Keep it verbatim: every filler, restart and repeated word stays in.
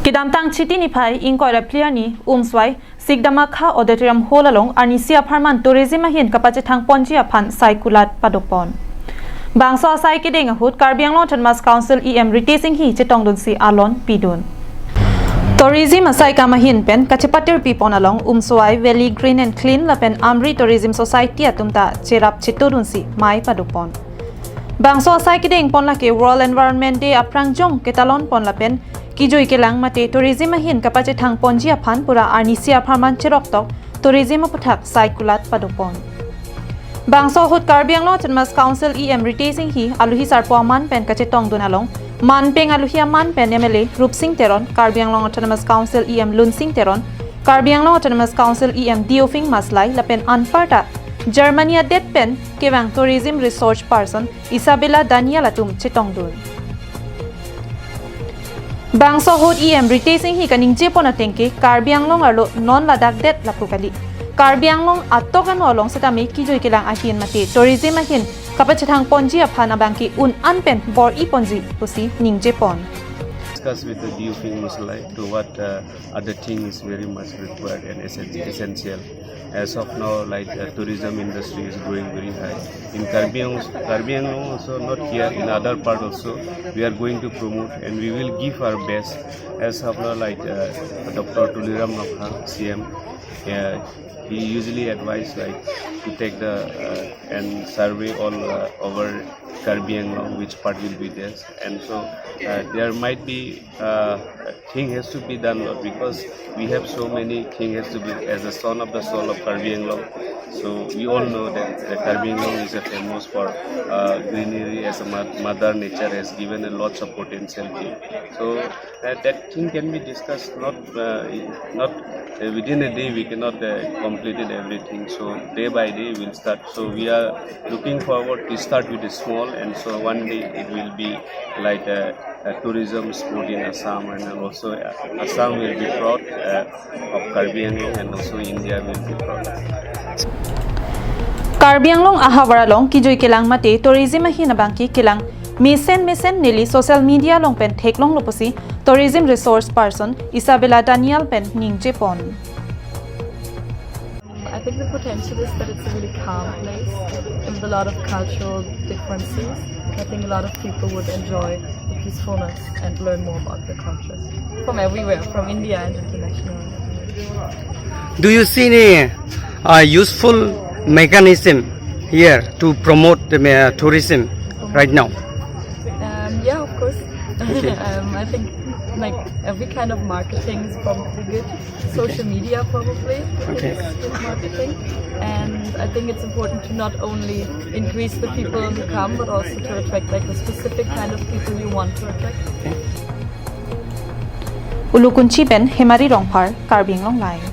Kedamtang Chiti niphai ingkoi ra phli arni Umswai Sikdamakha Auditorium Hall along arnisi apharman tourism ahin kapachethang ponji aphan saikulat padopon. Bangso asai kedeng ahut Karbi Anglong Autonomous Council E M Ritesh Enghi chetongdunsi alon pidun. Tourism asai kam ahin pen kachepatir pipon along Umswai Valley Green and Clean lapen Amri Tourism Society atum ta cherap chetodunsi mai padopon. Bangso asai kedeng pon lake World Environment Day aphrang jong ketalon pon lapen kijui kelang mate tourism ahin kapachethang ponji aphan pura arnisi apharman cheroktok tourism aputhak saikulat padopon. Bangso ahut Karbi Anglong Autonomous Council E M Ritesh Enghi aluhi sarpo aman pen kachetongdun along manpeng aluhi aman pen M L A Rupsing Teron, Karbi Anglong Autonomous Council E M Lunsing Teron, Karbi Anglong Autonomous Council E M Deophing Maslai lapen anparta Germany adet pen kevang tourism resource person Isabella Daniel atum chetongdun. Bangso ahut E M Ritesh Enghi kaningjepon atengke Karbi Anglong arlo non ladak det lapu kali. Karbi Anglong atok ano along setame kijui kelang ahin mate tourism ahin kapachethang ponji aphan abangke un-an pen bor-i ponji pusi ningjepon. Discuss with the Deophing Maslai to what uh, other thing is very much required and essen- essential. As of now, like uh, tourism industry is growing very high in Karbi Anglong, Karbi Anglong also, not here, in other part also. We are going to promote and we will give our best. As of now, like uh, Doctor Tuliram Ronghang, C M, uh, he usually advised like to take the uh, and survey all uh, over Karbi Anglong, which part will be there. And so uh, there might be uh, thing has to be done, Lord, because we have so many thing has to be, as a son of the soul of Karbi Anglong. So we all know that uh, Karbi Anglong is a famous for uh, greenery, as a mo- mother nature has given a lots of potential thing. So uh, that thing can be discussed not uh, not uh, within a day. We cannot uh, complete it everything. So day by day we'll start. So we are looking forward to start with a small, and so one day it will be like a, a tourism spot in Assam, and also uh, Assam will be proud uh, of Karbi Anglong, and also India will be proud. Karbi Anglong ahavar along kijui kelang mate tourism ahin abangke kelang mesen mesen neli social media along pen theklonglo pusi tourism resource person Isabella Daniel pen ningjepon. I think the potential is that it's a really calm place with a lot of cultural differences. I think a lot of people would enjoy the peacefulness and learn more about the culture from everywhere, from India and international. Do you see any uh, useful mechanism here to promote the uh, tourism right now? Um, yeah, of course. um, I think like every kind of marketing is probably good. Social media probably Okay. is good marketing, and I think it's important to not only increase the people who come, but also to attract like the specific kind of people you want to attract. Ulukunchi pen Hemari Rongphar, Karbi Anglong Live.